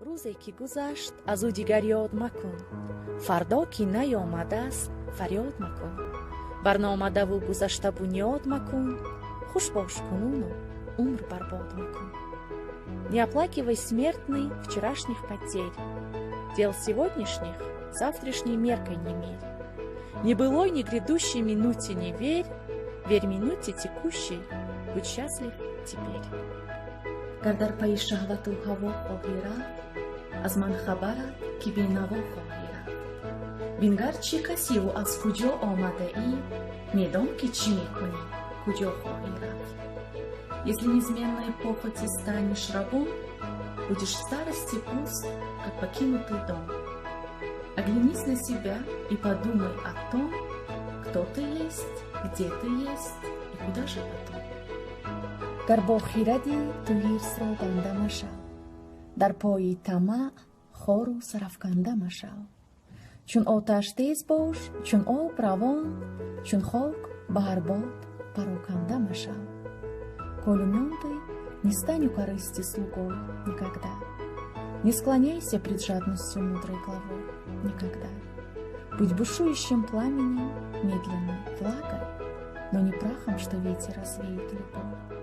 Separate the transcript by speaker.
Speaker 1: Рӯзе ки гузашт, аз ӯ дигар ёд макун, фардо ки наёмадааст, фарёд макун. Бар наомадаву гузашта бунёд макун, хуш бош кунуну умр барбод макун. Не оплакивай, смертный, вчерашних потерь, дел сегодняшних завтрашней меркой не мерь. Ни былой, ни грядущей минуте не верь, верь минуте текущей, будь счастлив теперь. Гар дар пайи шаҳвату ҳаво хоҳӣ рафт, аз ман хабарат, ки бенаво хоҳӣ рафт. Бингар, чӣ касиву аз куҷо омадаӣ, медон, ки чӣ мекунӣ, куҷо хоҳӣ рафт. Если неизменной похоти станешь рабом, будешь в старости пуст, как покинутый дом. Оглянись на себя и подумай о том, кто ты есть, где ты есть и куда же потом. Гар бо хиради, ту ҳирсро банда машав, дар пои тамаъ хору сарафканда машав. Чун оташ тез бош, чун об равон, чун хок ба ҳар бод пароканда машав. Коль умен ты, не стань у корысти слугой никогда. Не склоняйся пред жадностью мудрой главой никогда. Будь бушующим пламенем, медленной влагой, но не прахом, что ветер развеет любой.